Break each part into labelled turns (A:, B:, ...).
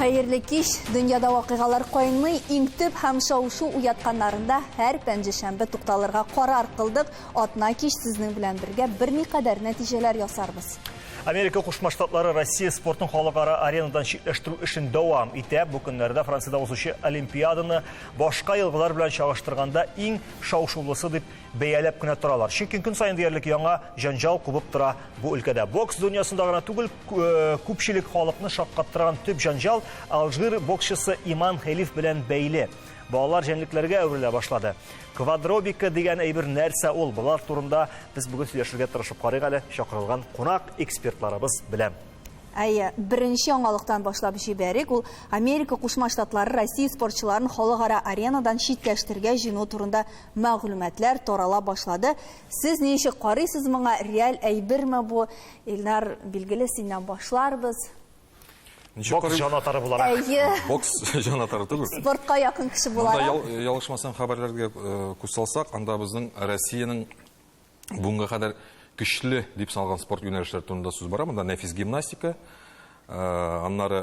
A: Хәерле кич! Дөньяда вакыйгалар кайный, иң төп һәм шау-шу уятканнарында һәр пәнҗешәмбе тукталырга карар кылдык. Атна кич сезнең белән бергә берникадәр нәтиҗәләр ясарбыз.
B: Америка Кушма Штатлары Россия спортын халыкара аренадан читләштерү эшен дәвам итә. Бу көннәрдә Франциядә узучы Олимпиаданы башка елгылар белән чагыштырганда иң шау-шулысы дип бәяләп кенә торалар. Чөнки көн саен диярлек яңа җәнҗал кубып тора бу өлкәдә. Бокс дөньясында гына түгел, күпчелек халыкны шаккаттырган төп җәнҗал Алжир боксчысы Иман Хелиф белән бәйле. Балалар җәнлекләргә әверелә башлады. Квадробика дигән әйбер нәрсә ул? Болар турында без бүген сөйләшергә тырышып карыйк әле чакырылган кунак экспертларыбыз белән.
A: Әйе, беренче яңалыктан башлап җибәрик. Ул Америка Кушма Штатлары Россия спортчыларын халыкара аренадан читләштерергә җыену турында мәгълүматлар тарала башлады. Сез ничек карыйсыз моңа? Реаль әйберме бу? Илнар, билгеле, синнән башларбыз.
B: Ничек Бокс җанатары буларак.
A: Әйе.
C: Бокс җанатары түгел.
A: Спортка якын кеше буларак.
C: Монда ялгышмасам хәбәрләргә күз салсак, анда безнең Россиянең Бүгенге кадәр көчле дип саналган спорт юнәлешләре турында сүз бара. Монда нәфис гимнастика, аннары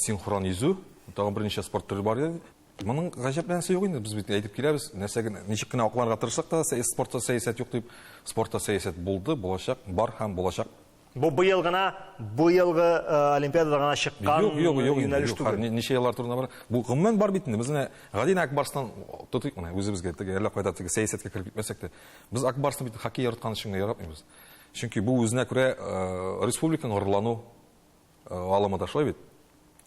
C: синхрон йөзү, тагын берничә спорт төре бар иде. Моның гаҗәпләнәсе юк инде, без бит әйтеп киләбез, нәрсә генә, ничек кенә акларга тырышсак та, спортта сәясәт юк дип, спортта сәясәт булды, булачак, бар һәм булачак.
B: Бу быел гына, быелгы Олимпиадада гына чыккан
C: Юк, юк, юк,
B: юнәлеш түгел.
C: Ничә еллар турында бара. Бу гомумән бар бит инде. Без менә гади генә Акбарстан тотыйк менә үзебезгә, теге әллә кайда теге сәясәткә кереп китмәсәк тә. Без Акбарсны бит хоккей яраткан өчен генә яратмыйбыз. Чөнки бу үзенә күрә республиканың горурлану алымы да шулай бит.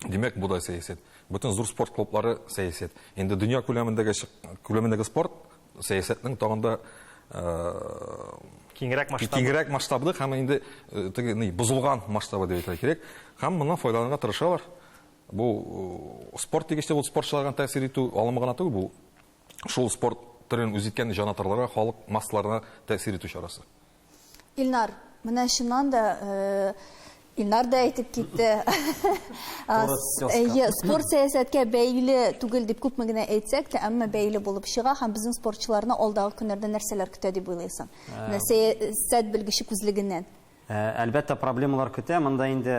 C: Димәк, бу да сәясәт. Бөтен зур спорт клублары сәясәт. Инде дөнья күләмендәге күләмендәге спорт сәясәтнең тагын да
B: киңрәк масштабы.
C: Киңрәк масштаблы һәм инде теге ни бозылган масштабы дип әйтергә кирәк. Һәм моннан файдаланырга тырышалар. Бу спорт дигәч тә ул спортчыларга тәэсир итү алымы гына түгел, бу шул спорт төрен үз иткән җанатарларга, халык массаларына тәэсир итү чарасы.
A: Илнар, менә чыннан да Илнар да әйтеп китте. Әйе, спорт сәясәткә бәйле түгел дип күпме генә әйтсәк тә, әмма бәйле булып чыга һәм безнең спортчыларны алдагы көннәрдә нәрсәләр көтә дип уйлыйсың? Менә сәясәт белгече күзлегеннән.
D: Әлбәттә, проблемалар көтә. Монда инде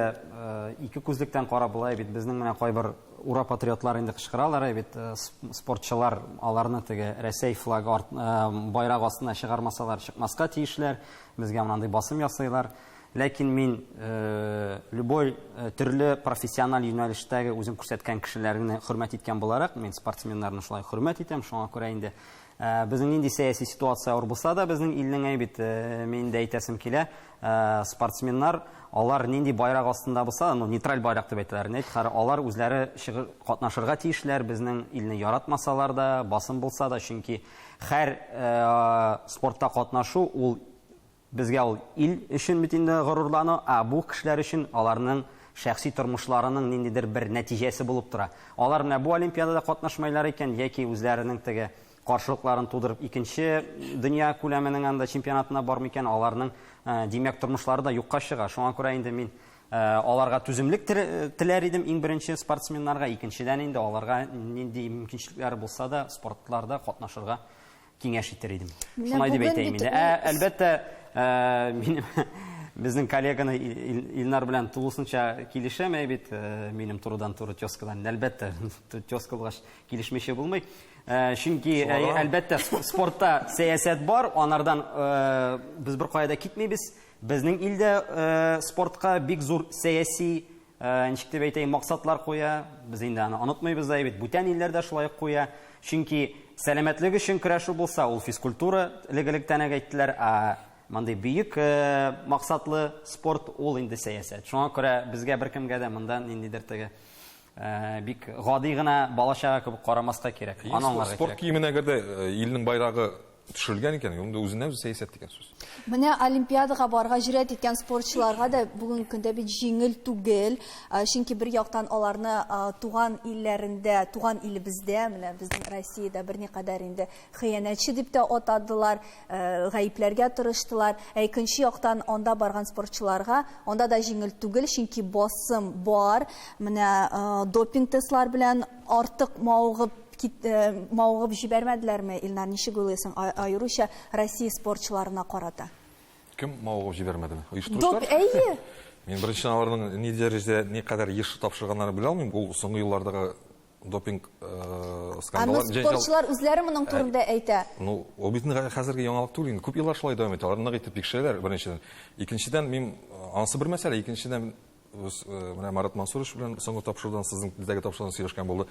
D: ике күзлектән карап була бит. Безнең менә кайбер ура патриотлар инде кычкыралар бит, спортчылар аларны теге Рәсәй флагы арт, байрагы астына чыгармасалар, чыкмаска тиешләр. Безгә мондый басым ясыйлар. Ләкин мин любой төрле профессиональ юнәлештәге үзен күрсәткән кешеләрне хөрмәт иткән буларак, мин спортсменнарны шулай хөрмәт итәм, шуңа күрә инде безнең нинди сәяси ситуация авыр булса да, безнең илнең әй бит, мин дә әйтәсем килә, спортсменнар, алар нинди байрак астында булса, ну, нейтраль байрак дип әйтәләр, нәйт, хәр, алар үзләре чыгы, катнашырга тиешләр, безнең илне яратмасалар да, басым булса да, чөнки һәр спортта катнашу ул Безгә ул ил өчен бит инде горурлану, ә бу кешеләр өчен аларның шәхси тормышларының ниндидер бер нәтиҗәсе булып тора. Алар менә бу олимпиадада катнашмайлар икән яки үзләренең теге каршылыкларын тудырып икенче дөнья күләменең анда чемпионатына бармый икән, аларның, димәк, тормышлары да юкка чыга. Шуңа күрә инде мин аларга түземлек теләр идем иң беренче спортсменнарга, икенчедән инде аларга нинди мөмкинчелекләре булса да спортларда катнашырга киңәш итер идем. Шулай дип әйтәем инде. Ә, әлбәттә, минем безнең коллеганы Илнар белән тулысынча килешәм, әй бит, минем турыдан-туры тезкадан. Әлбәттә, тезка булгач килешмичә булмый. Чөнки, әлбәттә, спортта сәясәт бар, анардан без бер кая да китмибез. Безнең илдә спортка бик зур сәяси Ничек дип әйтәем, максатлар куя. Без инде аны онытмыйбыз да бит. Бүтән илләр дә шулай ук куя. Чөнки сәламәтлек өчен көрәшү булса, ул физкультура, элек-электән үк әйттеләр, ә мондый бөек максатлы спорт ул инде сәясәт. Шуңа күрә безгә беркемгә дә монда ниндидер теге бик гади гына бала-чага кебек карамаска кирәк. Аны аңларга кирәк.
C: Спорт киеменә әгәр дә илнең байрагы төшерелгән икән, инде үзеннән-үзе сәясәт дигән сүз.
A: Менә Олимпиадага барырга җөрьәт иткән спортчыларга да бүгенге көндә бит җиңел түгел. Чөнки бер яктан аларны туган илләрендә, туган илебездә, менә безнең Россиядә берникадәр инде хыянәтче дип тә атадылар, гаепләргә тырыштылар. Ә икенче яктан анда барган спортчыларга анда да җиңел түгел, чөнки басым бар. Менә допинг тестлар белән артык мавыгып Кит, мавыгып җибәрмәделәрме, Илнар, ничек уйлыйсың, аеруча Россия спортчыларына карата?
C: Кем мавыгып җибәрмәдеме? Оештыручылар?
A: Доп, әйе.
C: Мин беренчедән аларның ни дәрәҗәдә, ни кадәр еш тапшырганнарын белә алмыйм. Ул соңгы еллардагы допинг скандалы.
A: Аны спортчылар үзләре моның турында әйтә.
C: Ну, ул бит хәзерге яңалык түгел инде. Күп еллар шулай дәвам итә. Алар нык итеп тикшерәләр, беренчедән. Икенчедән, мин анысы бер мәсьәлә, икенчедән без менә Марат Мансурович белән соңгы тапшырудан, сезнең бездәге тапшырудан сөйләшкән булды.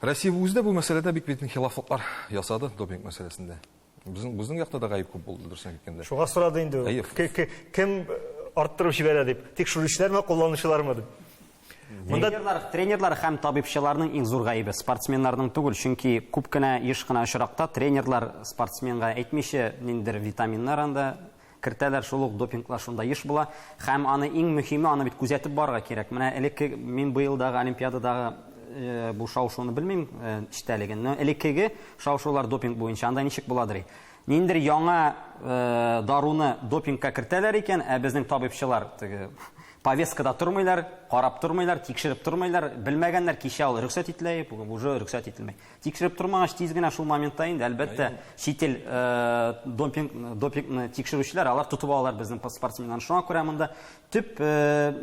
C: Россия үзе дә бу мәсьәләдә бик бит хилафлыклар ясады допинг мәсьәләсендә. Безнең безнең якта да гаеп күп булды, дөресен әйткәндә.
B: Шуңа сорады инде ул. Кем арттырып җибәрә дип. Тикшерүчеләрме, кулланучылармы дип.
D: Монда тренерлар, тренерлар һәм табибчыларның иң зур гаебе, спортсменнарның түгел, чөнки күп кенә еш кына очракта тренерлар спортсменга әйтмичә ниндидер витаминнар анда кертәләр, шул ук допинглар шунда еш була. Һәм аны иң мөһиме, аны бит күзәтеп барырга кирәк. Менә элекке мин быелдагы Олимпиададагы э, бу шау-шуны белмим э, эчтәлеген, но элеккеге шау-шулар допинг буенча анда ничек буладыр? Ниндидер яңа э, даруны допингка кертәләр икән, ә безнең табибчылар теге повесткада тормыйлар, карап тормыйлар, тикшереп тормыйлар, белмәгәннәр, кичә ул рөхсәт ителә, бүген уже рөхсәт ителмәй. Тикшереп тормагач, тиз генә шул моментта инде, әлбәттә, чит ил э, допинг, допингны тикшерүчеләр, алар тотып алалар безнең спортсменнарны. Шуңа күрә монда төп э,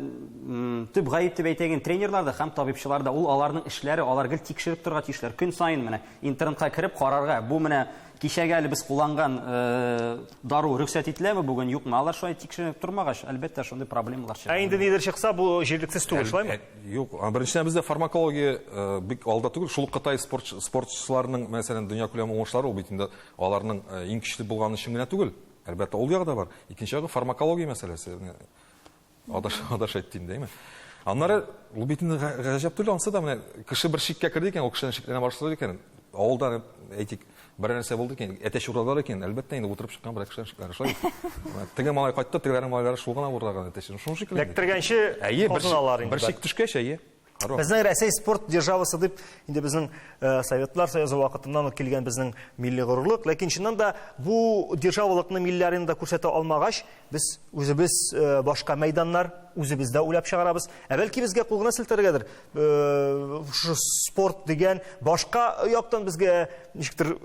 D: төп гаеп дип әйтәген тренерлар да һәм табибчылар да, ул аларның эшләре, алар гел тикшереп торырга тиешләр. Көн саен менә интернетка кереп карарга, бу менә кичәгә әле без кулланган э, дару рөхсәт ителәме бүген, юкмы? Алар шулай тикшереп тормагач, әлбәттә, шундый проблемалар чыга.
B: Ә инде нидер чыкса, бу җирлексез түгел, шулаймы?
C: Юк, беренчедән бездә фармакология э, бик алда түгел. Шул Кытай спорт спортчыларының, мәсәлән, дөнья күләме уңышлары ул бит инде аларның э, иң көчле булганы өчен генә түгел. Әлбәттә, ул ягы да бар. Икенче ягы фармакология мәсьәләсе. Адаш, адаш әйтте инде, әйме? Аннары ул бит инде гаҗәп түгел, ансы да менә кеше бер шиккә керде икән, ул кешедән шикләнә башлады икән. Авылда әйтик, бер нәрсә булды икән, әтәч урладылар икән, әлбәттә инде утырып чыккан бер кешедән шикләнә. Шулай бит. Теге малай кайтты, тегеләрнең малайлары шул гына урлаган әтәч. Шуның шикелле.
B: Эләктергәнче
C: Әйе, бер
B: казыналар инде.
C: Бер шик төшкәч, әйе.
B: Безнең Рәсәй спорт державасы дип, инде безнең э, Советлар Союзы вакытыннан ук килгән безнең милли горурлык. Ләкин чыннан да бу державалыкны милли аренада күрсәтә алмагач, без үзебез э, башка мәйданнар үзебездә уйлап чыгарабыз. Ә бәлки безгә кул гына селтәргәдер. Э, шушы спорт дигән башка яктан безгә ничектер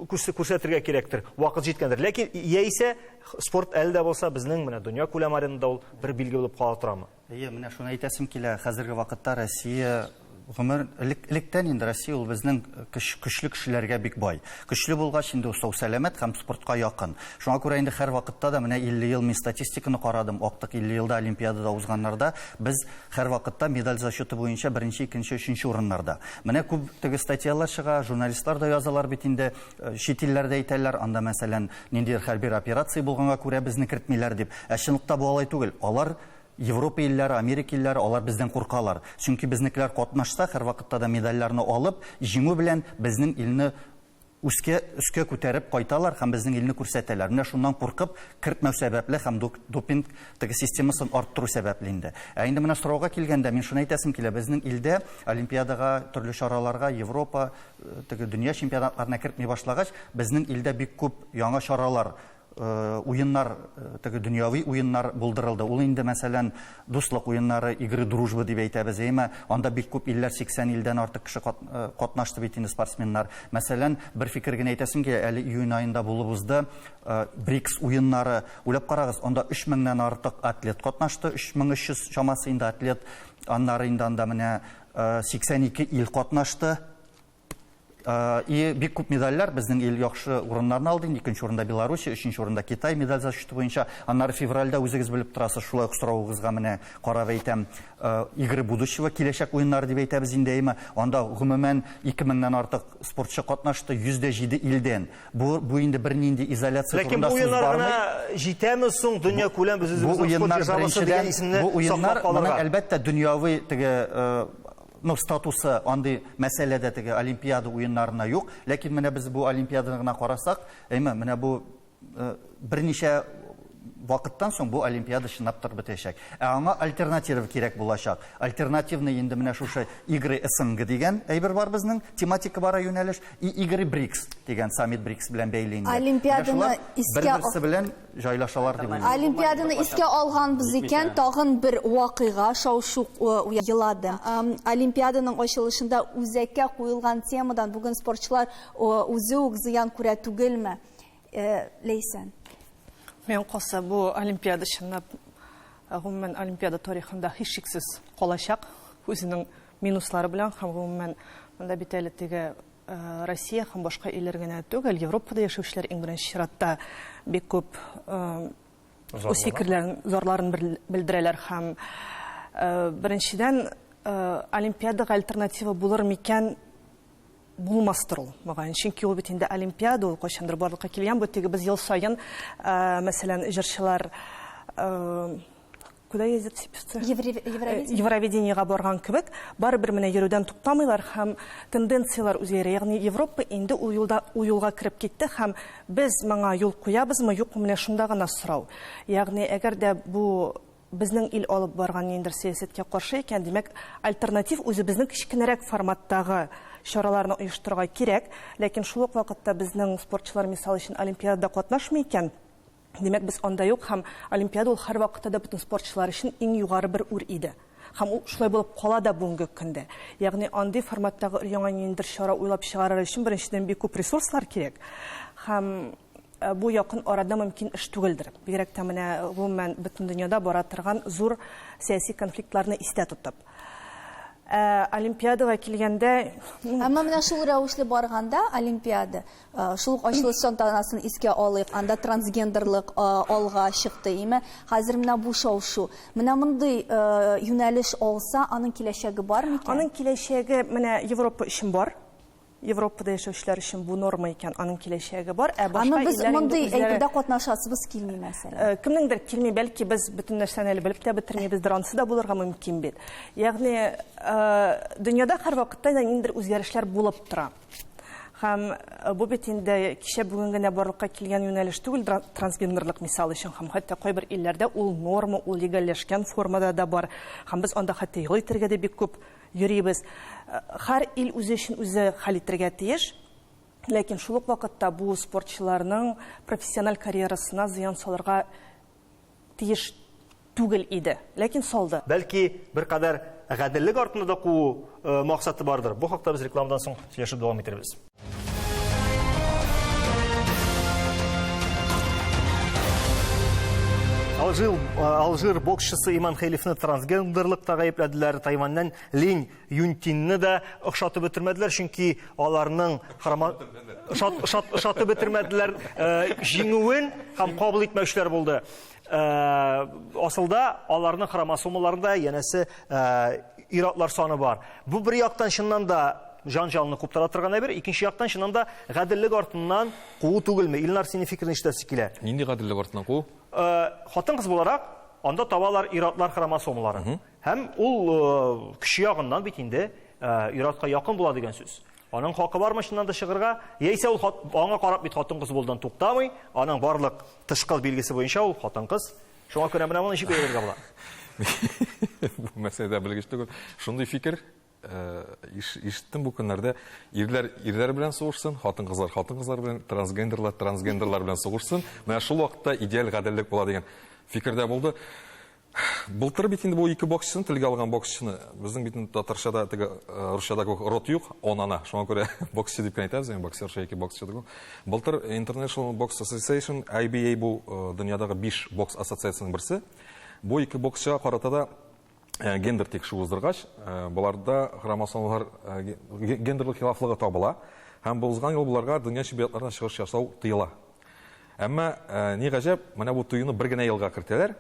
B: күрсәтергә кирәктер. Вакыт җиткәндер. Ләкин яисә спорт әле дә булса безнең менә дөнья күләм аренада ул бер билге булып кала торамы?
E: Әйе, менә шуны әйтәсем килә, хәзерге вакытта Россия гомер элек, электән инде Россия ул безнең көч, көчле кешеләргә бик бай. Көчле булгач инде ул сау-сәламәт һәм спортка якын. Шуңа күрә инде һәр вакытта да менә 50 ел мин статистиканы карадым, актык 50 елда Олимпиадада узганнарда без һәр вакытта медаль зачеты буенча беренче, икенче, өченче урыннарда. Менә күп теге статьялар чыга, журналистлар да язалар бит инде, э, чит илләрдә әйтәләр, анда мәсәлән, ниндидер хәрби операция булганга күрә безне кертмиләр дип. Ә чынлыкта бу алай түгел. Алар Европа илләре, Америка илләре, алар бездән куркалар. Чөнки безнекеләр катнашса, һәрвакытта да медальләрне алып, җиңү белән безнең илне үскә, өскә күтәреп кайталар һәм безнең илне күрсәтәләр. Менә шуннан куркып, кертмәү сәбәпле һәм допинг теге системасын арттыру сәбәпле инде. Ә инде менә сорауга килгәндә, мин шуны әйтәсем килә, безнең илдә Олимпиадага, төрле чараларга, Европа, э, теге дөнья чемпионатларына кертми башлагач, безнең илдә бик күп яңа чаралар уеннар, теге дөньяви уеннар булдырылды. Ул инде, мәсәлән, дуслык уеннары, игры дружбы дип әйтәбез, әйме? Анда бик күп илләр, 80 илдән артык кеше катнашты бит инде спортсменнар. Мәсәлән, бер фикер генә әйтәсем килә, әле июнь аенда булып узды БРИКС уеннары. Уйлап карагыз, анда 3000-нән артык атлет катнашты, 3300 чамасы инде атлет. Аннары инде анда менә 82 ил катнашты. И бик күп медальләр, безнең ил яхшы урыннарны алды. Икенче урында Белоруссия, өченче урында Китай медаль зачеты буенча. Аннары февральдә үзегез белеп торасыз, шулай ук соравыгызга менә карап әйтәм, Игры будущего, киләчәк уеннары дип әйтәбез инде, әйме. Анда гомумән 2000-нән артык спортчы катнашты, 107 илдән. Бу, бу инде бернинди изоляция
B: Ләкин
E: турында
B: бу
E: сүз
B: уеннар
E: бармый.
B: гына җитәме соң дөнья күләм без
E: Бу
B: үзебезнең спорт
E: уеннар
B: державасы дигән
E: беренчедән,
B: исемне
E: бу уеннар
B: саклап
E: моның
B: калырга?
E: әлбәттә дөньяви теге ну, статусы андый мәсьәләдә теге Олимпиада уеннарына юк. Ләкин менә без бу Олимпиаданы гына карасак, әйме, менә бу берничә вакыттан соң бу Олимпиада чынлап торып бетәчәк. Ә аңа альтернатива кирәк булачак. Альтернативный инде менә шушы Игры СНГ дигән әйбер бар безнең, тематика бара юнәлеш, и Игры БРИКС дигән саммит БРИКС белән бәйле инде.
A: Олимпиаданы искә
E: бер-берсе белән җайлашалар дип уйлыйм.
A: Олимпиаданы искә алганбыз икән, тагын бер вакыйга шау-шу елады. Олимпиаданың ачылышында үзәккә куелган темадан бүген спортчылар үзе үк зыян күрә түгелме? Ләйсән.
F: Мин калса бу Олимпиада чынлап Гомумән, Олимпиада тарихында һичшиксез калачак үзенең минуслары белән һәм гомумән монда бит әле теге Россия һәм башка илләр генә түгел, Европада яшәүчеләр иң беренче чиратта бик күп үз фикерләрен, зарларын белдерәләр һәм беренчедән Олимпиадага альтернатива булыр микән булмастыр ул, мөгаен. Чөнки ул бит инде Олимпиада, ул кайчандыр барлыкка килгән. Бу теге без ел саен, мәсәлән, җырчылар куда ездят все певцы?
A: Евровидение.
F: Евровидениега барган кебек, барыбер менә йөрүдән туктамыйлар һәм тенденцияләр үзгәрә. Ягъни Европа инде ул юлда, ул юлга кереп китте һәм без моңа юл куябызмы, юкмы, менә шунда гына сорау. Ягъни әгәр дә бу безнең ил алып барган ниндидер сәясәткә каршы икән, димәк, альтернатив үзебезнең кечкенәрәк форматтагы чараларны оештырырга кирәк. Ләкин шул ук вакытта безнең спортчылар, мисал өчен, Олимпиадада катнашмый икән, димәк, без анда юк һәм Олимпиада ул һәрвакытта да бөтен спортчылар өчен иң югары бер үр иде. Һәм ул шулай булып кала да бүгенге көндә. Ягъни андый форматтагы өр-яңа ниндидер чара уйлап чыгарыр өчен беренчедән бик күп ресурслар кирәк. Һәм Бу якын арада мөмкин эш түгелдер. Бигрәк тә менә гомумән бөтен дөньяда бара торган зур сәяси конфликтларны истә тотып. Ә Олимпиадага килгәндә...
A: Әмма менә шул рәвешле барганда Олимпиада, шул ук ачылыш тантанасын искә алыйк, анда трансгендерлык алга чыкты, име? Хәзер менә бу шау-шу. Менә мондый юнәлеш алса, аның киләчәге бар микән?
F: Аның киләчәге менә Европа өчен бар. Европада яшәүчеләр өчен бу норма икән, аның киләчәге бар.
A: Ә башка Аны без мондый әйбердә катнашасыбыз килми, мәсәлән.
F: Э, кемнеңдер килми, бәлки без бөтен нәрсәне әле белеп тә бетермибездер, анысы да булырга мөмкин бит. Ягъни, э, дөньяда һәрвакытта да ниндидер үзгәрешләр булып тора. Һәм э, бу бит инде кичә бүген генә барлыкка килгән юнәлеш түгел, трансгендерлык мисал өчен, һәм хәтта кайбер илләрдә ул норма, ул легальләшкән формада да бар. Һәм без анда хәтта ял итәргә дә бик күп йөрибез. Һәр ил үзе өчен үзе хәл итәргә тиеш. Ләкин шул ук вакытта бу спортчыларның профессиональ карьерасына зыян салырга тиеш түгел иде. Ләкин салды.
B: Бәлки, беркадәр гаделлек артында да куу максаты бардыр. Бу хакта без рекламадан соң сөйләшеп дәвам итербез. Алжир, э, Алжир боксчысы Иман Хейлифны трансгендерлыкта гаепләделәр. Тайваньнан Линь Юнтинны да охшатып бетермәделәр, чөнки аларның хрома... ошат, ошат, ошатып бетермәделәр э, җиңүен һәм кабул итмәүчеләр булды. Э, асылда аларның хромосомаларында янәсе э, ир-атлар саны бар. Бу бер яктан чыннан да җан-җанны куптара торган әйбер, икенче яктан чыннан да гаделлек артыннан куу түгелме? Илнар, синең фикерне ишетәсе килә.
C: Нинди гаделлек артыннан куу?
B: Э, хатын-кыз буларак, анда табалар ир-атлар хромосомаларын. Һәм ул э, көче ягыннан бит инде э, ир-атка якын була дигән сүз. Аның хакы бармы чыннан да чыгырга? Яисә ул аңа карап бит хатын-кыз булудан туктамый, аның барлык тышкы билгесе буенча ул хатын-кыз. Шуңа күрә менә моны ничек бәяләргә була?
C: Бу мәсьәләдә белгеч түгел. Шундый фикер э, ишеттем бу көннәрдә. Ирләр ирләр белән сугышсын, хатын-кызлар хатын-кызлар белән, трансгендерлар трансгендерлар белән сугышсын. Менә шул вакытта идеаль гаделлек була дигән фикердә булды. Былтыр бит инде бу ике боксчыны телгә алган боксчыны, безнең бит инде татарчада теге э, русчада күк рот юк, он ана. Шуңа күрә боксчы дип кенә әйтәбез, инде боксерша яки боксчы түгел. Былтыр International Box Association, IBA бу э, дөньядагы 5 бокс ассоциациясенең берсе. Бу ике боксчыга карата да э, гендер тикшерү уздыргач, боларда хромосомалар гендерлык хилафлыгы табыла һәм бу узган ел боларга дөнья чемпионатларына чыгыш ясау тыела. Әмма, ни гаҗәп, менә бу тыюны бер генә елга кертәләр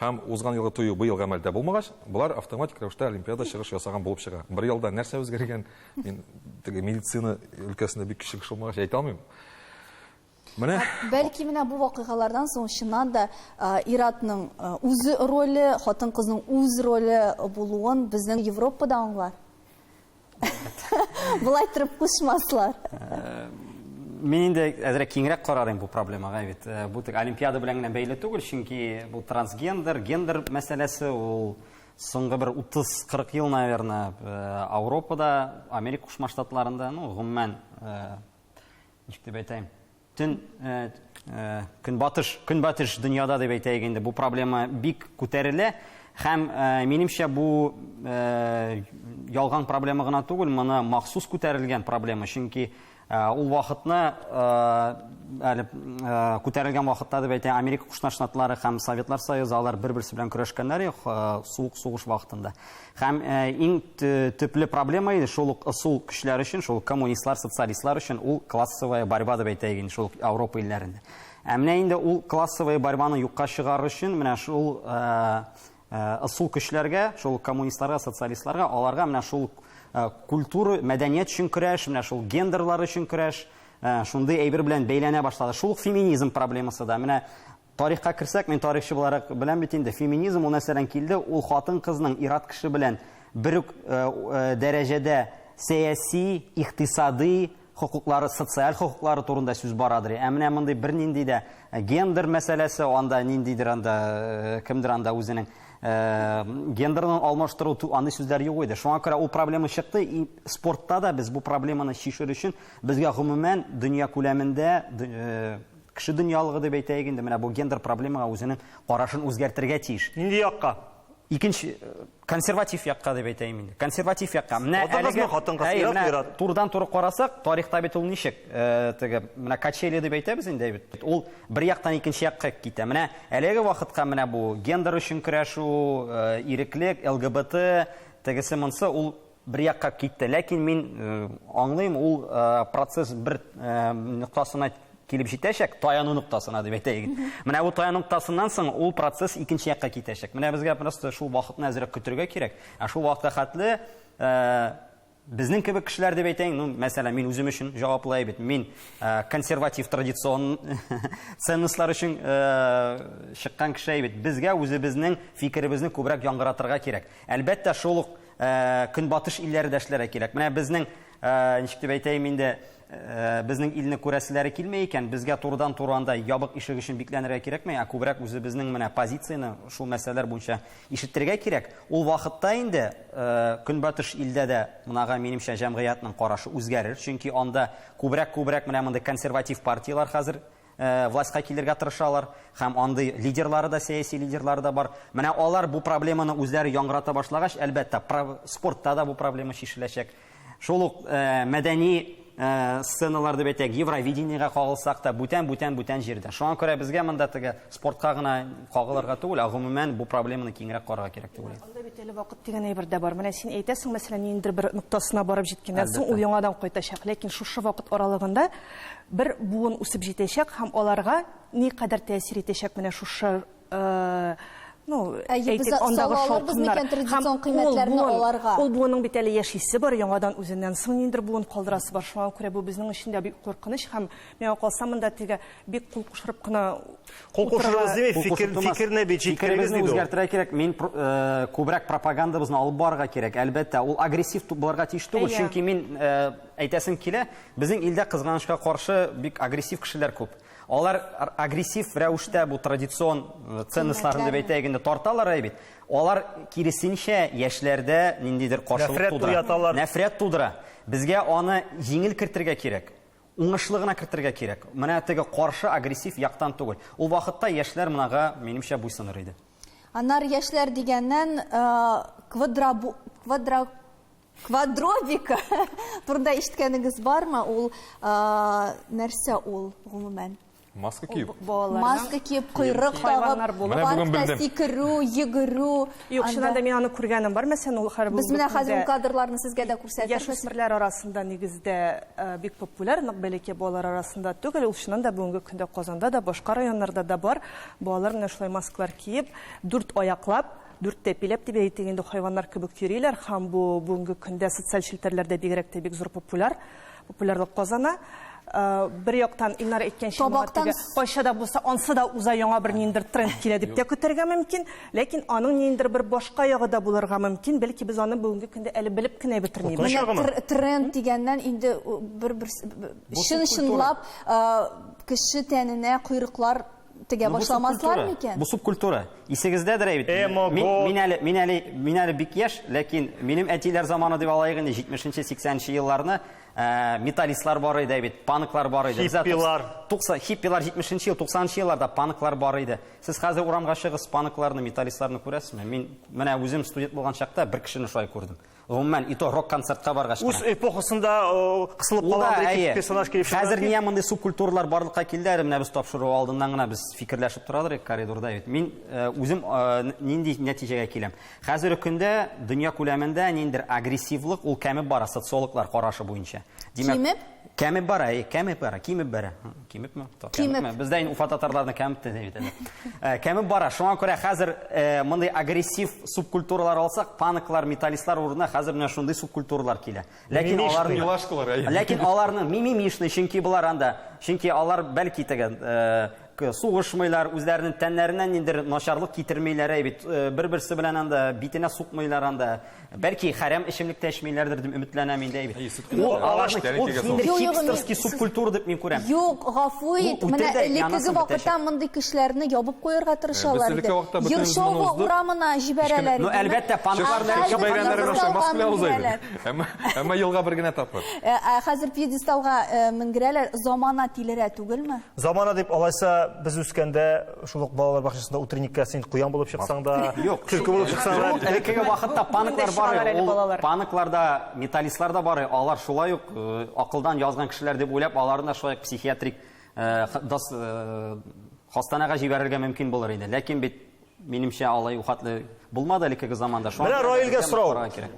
C: һәм узган елгы тыю быел гамәлдә булмагач, болар автоматик рәвештә Олимпиада чыгыш ясаган булып чыга. Бер елда нәрсә үзгәргән, мин теге медицина өлкәсендә бик көчле кеше булмагач әйтә алмыйм.
A: Менә бәлки менә бу вакыйгалардан соң чыннан да ир-атның үз роле, хатын-кызның үз роле булуын безнең Европада аңлар. Болай торып кушмаслар.
D: Э, мин инде әзрәк киңрәк карар идем бу проблемага бит. Э, бу тик олимпиада белән генә бәйле түгел, чөнки бу трансгендер, гендер мәсьәләсе ул соңгы бер 30-40 ел, наверное, э, Ауропада, Америка Кушма Штатларында, ну, гомумән, ничек дип әйтәем, Төн көнбатыш, көнбатыш дөньяда дип әйтәйек инде, бу проблема бик күтәрелә. Һәм, минемчә, бу ялган проблема гына түгел, моны махсус күтәрелгән проблема, чөнки ул вакытны әле күтәрелгән вакытта дип әйтә, Америка Кушма Штатлары һәм Советлар Союзы алар бер-берсе белән көрәшкәннәр суык сугыш вакытында. Һәм иң төпле проблема иде шул ук ысул көчләр өчен, шул коммунистлар, социалистлар өчен ул классовая борьба дип әйтәйек инде шул ук Ауропа илләрендә. Ә менә инде ул классовая борьбаны юкка чыгарыр өчен менә шул ысул көчләргә, шул коммунистларга, социалистларга, аларга менә шул культура, мәдәният өчен көрәш, менә шул гендерлар өчен көрәш, шундый әйбер белән бәйләнә башлады. Шул ук феминизм проблемасы да. Менә тарихка керсәк, мин тарихчы буларак беләм бит инде, феминизм ул нәрсәдән килде? Ул хатын-кызның ир-ат кеше белән бер үк дәрәҗәдә сәяси, икътисадый хокуклары, социаль хокуклары турында сүз барадыр. Ә менә мондый бернинди дә гендер мәсьәләсе, анда ниндидер анда кемдер анда үзенең гендерын алмаштыру, андый сүзләр юк иде. Шуңа күрә ул проблема чыкты. И спортта да без бу проблеманы чишер өчен безгә гомумән дөнья күләмендә кеше дөньялыгы дип әйтәйек инде, менә бу гендер проблемага үзенең карашын үзгәртергә тиеш.
B: Нинди якка?
D: Икенче, консерватив якка дип әйтәем инде. Консерватив якка. Менә
B: Хатын-кызмы,
D: әлеге
B: хатын-кыз,
D: Әй,
B: ир-ат,
D: менә
B: ир-ат.
D: турыдан-туры карасак, тарихта бит ул ничек, теге, менә качели дип әйтәбез инде бит. Ул бер яктан икенче якка китә. Менә әлеге вакытка менә бу гендер өчен көрәшү, иреклек, ЛГБТ, тегесе монсы ул бер якка китте. Ләкин мин аңлыйм, ул процесс бер ноктасына килеп җитәчәк, таяну ноктасына дип әйтәйек. Менә бу таяну ноктасыннан соң ул процесс икенче якка китәчәк. Менә безгә просто шул вакытны әзрәк көтергә кирәк. Ә шул вакытка хәтле безнең кебек кешеләр дип әйтәйек, ну, мәсәлән, мин үзем өчен җаваплы бит. Мин консерватив традицион ценностьлар өчен чыккан кеше бит. Безгә үзебезнең фикеребезне күбрәк яңгыратырга кирәк. Әлбәттә, шул ук көнбатыш илләре дә эшләргә кирәк. Менә безнең, ничек дип әйтәем инде, безнең илне күрәселәре килмәй икән, безгә турыдан-туры анда ябык ишек өчен бикләнергә кирәкми, ә күбрәк үзебезнең менә позицияне шул мәсьәләләр буенча ишеттерергә кирәк. Ул вакытта инде көнбатыш илдә дә монага минемчә җәмгыятьнең карашы үзгәрер, чөнки анда күбрәк-күбрәк менә мондый консерватив партияләр хәзер властька килергә тырышалар, һәм андый лидерлары да, сәяси лидерлары да бар. Менә алар бу проблеманы үзләре яңгырата башлагач, әлбәттә, спортта да бу проблема чишеләчәк. Шул ук мәдәни сценалар дип әйтәйек, Евровидениега кагылсак та, бүтән, бүтән, бүтән җирдә. Шуңа күрә безгә монда теге спортка гына кагылырга түгел, ә гомумән бу проблеманы киңрәк карарга кирәк дип уйлыйм.
F: Анда бит әле вакыт дигән әйбер дә бар. Менә син әйтәсең, мәсәлән, ниндидер бер ноктасына барып җиткәннән соң, ул яңадан кайтачак. Ләкин шушы вакыт аралыгында бер буын үсеп җитәчәк һәм аларга никадәр тәэсир итәчәк менә шушы, ну,
A: Әйе, без
F: әйтик, андагы
A: сала алырбыз
F: шаукымнар.
A: микән традицион
F: Һәм ул
A: кыйммәтләрне
F: буын,
A: аларга?
F: Ул буынның бит әле яшисе бар, яңадан үзеннән соң ниндидер буын калдырасы бар. Шуңа күрә бу безнең өчен дә бик куркыныч һәм миңа калса монда теге бик кул кушырып кына
B: Кул кушырыбыз димей,
D: Кул кушырып
B: фикерне бит җиткерегез
D: Фикеребезне
B: диде ул.
D: үзгәртергә кирәк. Мин күбрәк пропагандабызны алып барырга кирәк. Әлбәттә, ул агрессив булырга тиеш түгел,
F: Әйе.
D: чөнки мин әйтәсем килә, безнең илдә кызганычка каршы бик агрессив кешеләр күп. Алар агрессив рәвештә бу традицион ценностьларны дип әйтәйек инде тарталар әй бит. Алар киресенчә яшьләрдә ниндидер каршылык
B: Нәфрәт
D: тудыра.
B: уяталар.
D: Нәфрәт тудыра. Безгә аны җиңел кертергә кирәк. Уңышлы гына кертергә кирәк. Менә теге каршы агрессив яктан түгел. Ул вакытта яшьләр монага минемчә буйсыныр иде.
A: Аннары яшьләр дигәннән квадробика турында ишеткәнегез бармы? Ул нәрсә ул гомумән?
C: Маска киеп.
F: Балаларның
A: Маска киеп, койрык тагып,
F: Хайваннар булып.
C: Менә бүген
A: паркта
C: белдем.
A: сикерү, йөгерү.
F: Юк, чыннан да мин аны күргәнем бар. Мәсәлән, ул һәр
A: Без менә хәзер ул
F: бүгенге
A: кадрларны сезгә дә күрсәтербез.
F: Яшүсмерләр арасында нигездә бик популяр, нык бәләкәй балалар арасында түгел. Ул чыннан да бүгенге көндә Казанда да, башка районнарда да бар. Балалар менә шулай маскалар киеп, дүрт аяклап, дүрт тәпиләп дип әйтик инде, хайваннар кебек йөриләр. Һәм бу бүгенге көндә социаль челтәрләрдә бигрәк тә бик зур популярлык казана. Бер яктан Илнар әйткәнчә,
A: Табактан
F: моңа теге кайча да булса, ансы да уза яңа бер ниндидер тренд килә дип тә көтәргә мөмкин, ләкин аның ниндидер бер башка ягы да булырга мөмкин, бәлки без аны бүгенге көндә әле белеп кенә бетермибез.
B: Куркыныч
A: Менә
B: ягымы?
A: тренд дигәннән инде бер, бер,
C: Бу
A: чын
C: субкультура.
A: чынлап, кеше тәненә койрыклар тегә
D: Ну, бу
A: башламаслар
D: субкультура.
A: микән?
D: Бу субкультура. Исегездәдер әйбит.
B: Эмо,
D: Мин,
B: го.
D: мин әле, мин әле, мин әле бик яшь, ләкин минем әтиләр заманы дип алайык инде 70-нче, 80-нче елларны металлистлар бар иде бит, панклар бар иде. Бездә
B: Хиппилар.
D: Хиппилар 70-нче ел, 90-нчы елларда панклар бар иде. Сез хәзер урамга чыгыз, панкларны, металлистларны күрәсезме? Мин менә үзем студент булган чакта бер кешене шулай күрдем. Гомумән, и то рок-концертка баргач
B: Үз
D: кына.
B: эпохасында кысылып
D: Ул да,
B: калган бер
D: әйе.
B: персонаж килеп чыга.
D: Хәзер нигә мондый субкультуралар барлыкка килде әле? Менә без тапшыру алдыннан гына без фикерләшеп торадыр идек коридорда бит. Мин үзем нинди нәтиҗәгә киләм? Хәзерге көндә дөнья күләмендә ниндидер агрессивлык ул кәмеп бара социологлар карашы буенча. Димәк,
A: Кимеп?
D: Кәмеп бара, әйе, кәмеп бара, кимеп бара. Кимепме?
A: Кимеп.
D: Кимепме? Бездә инде Уфа татарларны кәмеп тә бит әле. Кәмеп бара. Шуңа күрә хәзер мондый агрессив субкультуралар алсак, панклар, металлистлар урынына хәзер менә шундый субкультуралар килә. Ләкин
B: Мимишный.
D: аларның
C: Милашкалар, әйе.
D: Ләкин аларның мимимишный, чөнки болар анда, чөнки алар бәлки теге сугышмыйлар, үзләренең тәннәренә ниндидер начарлык китермиләр, әй бит, бер-берсе белән анда битенә сукмыйлар анда. Бәлки хәрам эчемлек тә эчмиләрдер дип өметләнәм инде, әй бит.
C: Әй, сөт кенә
D: Ул
C: дә.
D: аларны
C: Агач
D: ул
C: тәлинкәгә
D: ниндидер
A: Юк, юк,
D: хипстерский
A: мин-
D: субкультура дип мин күрәм.
A: Юк, гафу ит.
D: Ул
A: Менә
D: үтә дә
A: элеккеге
D: янасын
A: вакытта
D: бетәчәк.
A: мондый кешеләрне ябып куярга тырышалар
C: Без
A: иде.
C: элекке вакытта бөтенебез моны
A: Ершова
C: уздык.
A: урамына җибәрәләр
D: Ну,
A: иде.
D: әлбәттә, панклар
A: Ә
D: белән
A: хәзер
C: Бәйрәмнәрен аша
A: пьедесталга
C: Москва уза иде.
A: менгерәләр.
C: Әмма, әмма елга бер генә тапкыр.
A: Ә хәзер пьедесталга менгерәләр. Замана тилерә түгелме?
B: Замана дип алайса без үскәндә шул ук балалар бакчасында утренникка син куян булып чыксаң да,
D: Юк.
B: төлке булып чыксаң да,
D: Элеккеге вакытта панклар бар
F: чыгалар
D: иде.
F: әле
D: Ул
F: балалар.
D: панклар да, металлистлар да бар иде. Алар шулай ук акылдан язган кешеләр дип уйлап, аларны да шулай ук психиатрик хастанага җибәрергә мөмкин булыр иде. Ләкин бит минемчә алай ухатлы булмады элеккеге заманда. Шуңа
B: Менә
D: күрә
B: Раилгә
D: безгә
B: сорау.
D: карарга кирәк.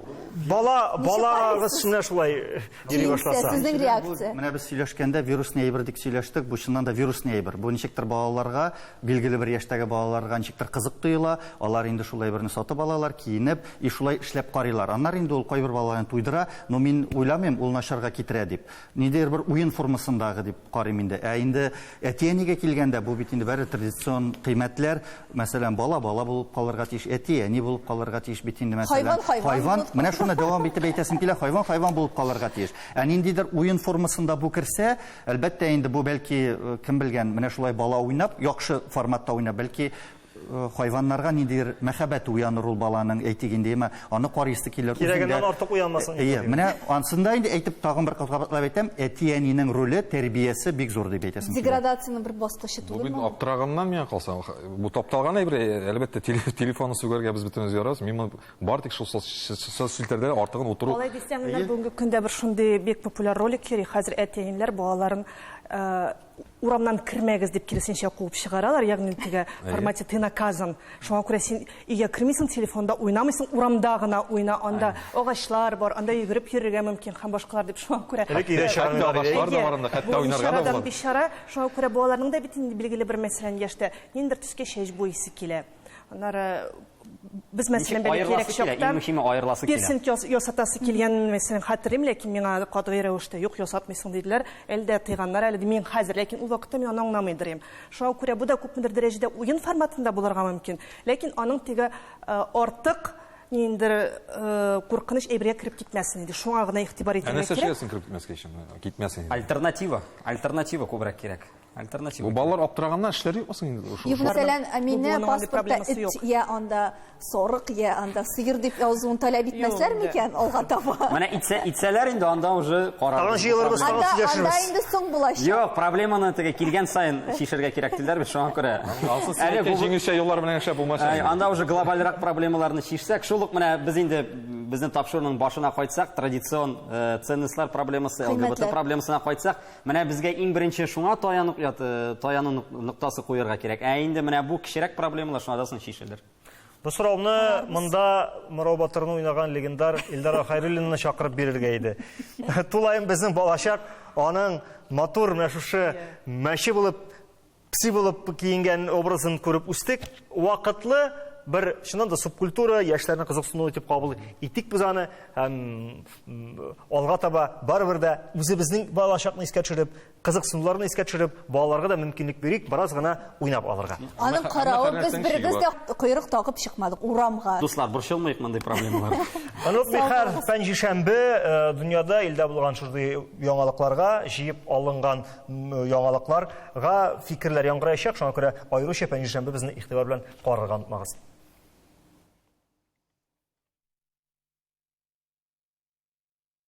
B: Бала,
A: Ничек
B: балагыз
A: карыйсыз?
B: менә шулай йөри
A: Киемсә,
B: башласа.
A: Сезнең реакция.
E: Менә без сөйләшкәндә вирусный әйбер дип сөйләштек. Бу чыннан да вирусный әйбер. Бу ничектер балаларга, билгеле бер яшьтәге балаларга ничектер кызык тоела. Алар инде шул әйберне сатып алалар, киенеп, и шулай эшләп карыйлар. Аннары инде ул кайбер балаларны туйдыра, но мин уйламыйм, ул начарга китерә дип. Ниндидер бер уен формасындагы дип карыйм инде. Ә инде әти-әнигә килгәндә, бу бит инде бәре традицион кыйммәтләр, мәсәлән, бала бала булып калырга тиеш, әти-әни булып калырга тиеш бит инде, мәсәлән.
A: Хайван хайван
E: Хайван,
A: булып
E: менә шуны дәвам итеп әйтәсем килә, хайван хайван булып калырга тиеш. Ә ниндидер уен формасында бу керсә, әлбәттә инде бу бәлки кем белгән, менә шулай бала уйнап, яхшы форматта уйнап, бәлки хайваннарга ниндидер мәхәббәт уяныр ул баланың, әйтик инде, әмма аны карыйсы килер.
B: Кирәгеннән
E: үзендә.
B: артык уянмасын.
E: Әйе, менә ансында инде әйтеп тагын бер кабатлап әйтәм, әти-әнинең роле, тәрбиясе бик зур дип әйтәсем килә.
A: Деградациянең бер баскычы
C: Бу бит
A: түгелме?
C: аптыраганнан миңа калса, бу тапталган әйбер, әлбәттә, телефонны сүгәргә без бөтенебез ярабыз. Мин моны бар тик шул соцчелтәрдә артыгын утыру.
F: Алай дисәң, менә бүгенге көндә бер шундый бик популяр ролик йөри. Хәзер әти-әниләр балаларын урамнан кермәгез дип киресенчә куып чыгаралар, ягъни теге формате ты наказан. Шуңа күрә син өйгә кермисең, телефонда уйнамыйсың, урамда гына уйна, анда агачлар бар, анда йөгереп йөрергә мөмкин һәм башкалар дип шуңа күрә.
B: Элек өйдә
C: Хәтта
B: чыгармыйлар иде.
C: агачлар да бар анда, хәтта
F: Бу
C: уйнарга да
F: бичарадан
C: була.
F: бичара, шуңа күрә балаларның да бит инде билгеле бер мәсәлән яшьтә ниндидер төскә чәч буйсы килә. Аннары без мәсәлән
D: Ничек
F: бәләкәйрәк
D: аерыласы килә,
F: чакта
D: иң мөһиме аерыласы килә.
F: Пирсинг ясатасы килгән мәсәлән хәтерим, ләкин миңа катгый рәвештә юк, ясатмыйсың диделәр. Әле дә тыйганнар, әле дә мин хәзер, ләкин ул вакытта мин аны аңламыйдыр идем. Шуңа күрә бу да күпмедер дәрәҗәдә уен форматында булырга мөмкин. Ләкин аның теге артык ниндидер куркыныч әйбергә кереп китмәсен иде. Шуңа гына игътибар
C: Ә
F: итәргә
C: нәрсә
F: кирәк.
C: эшләсен кереп китмәскә өчен? Китмәсен инде.
D: Альтернатива, альтернатива күбрәк кирәк. Альтернатива.
C: Бу балалар аптыраганнан эшләре юкмы соң инде?
A: Юк, мәсәлән, мине
F: Бу буының андый
A: паспортта
F: проблемасы
A: эт
F: юк.
A: я анда сарык, я анда сыер дип язуын таләп итмәсләр
F: Юк,
A: микән алга таба?
D: Менә итсәләр инде анда уже карар.
B: Тагын җыелырбыз, тагын
A: Анда, анда
B: сөйләшербез.
A: инде соң булачак.
D: Юк, проблеманы теге килгән саен чишәргә кирәк диләр бит, шуңа күрә.
C: Алсыз
D: Әле бу-
C: җиңелчә юллар белән эшләп булмас.
D: Әй, анда уже глобальрак проблемаларны чишсәк, шул ук менә без инде безнең тапшыруның башына кайтсак, традицион ценностьлар проблемасы, ЛГБТ
A: Кыйммәтләр.
D: проблемасына кайтсак, менә безгә иң беренче шуңа таяну ноктасы куярга кирәк. Ә инде менә бу кечерәк проблемалар шуңа да соң чишелер.
B: Бу сорауны монда Мырау Батырны уйнаган легендар Илдар Хәйруллинны чакырып бирергә иде. Тулаем безнең балачак аның матур менә шушы мәче булып, пси булып киенгән образын күреп үстек. Вакытлы бер чыннан да субкультура, яшьләрнең кызыксынуы итеп кабул итик без аны һәм алга таба барыбер дә үзебезнең балачакны искә төшереп, кызыксынуларны искә төшереп, балаларга да мөмкинлек бирик, бераз гына уйнап алырга.
A: Аның каравы без беребез дә койрык тагып чыкмадык урамга.
D: Дуслар, борчылмыйк мондый проблемаларга.
B: Онытмыйк, һәр пәнҗешәмбе дөньяда, илдә булган шундый яңалыкларга, җыеп алынган яңалыкларга фикерләр яңгыраячак. Шуңа күрә аеруча пәнҗешәмбе безне игътибар белән карарга онытмагыз.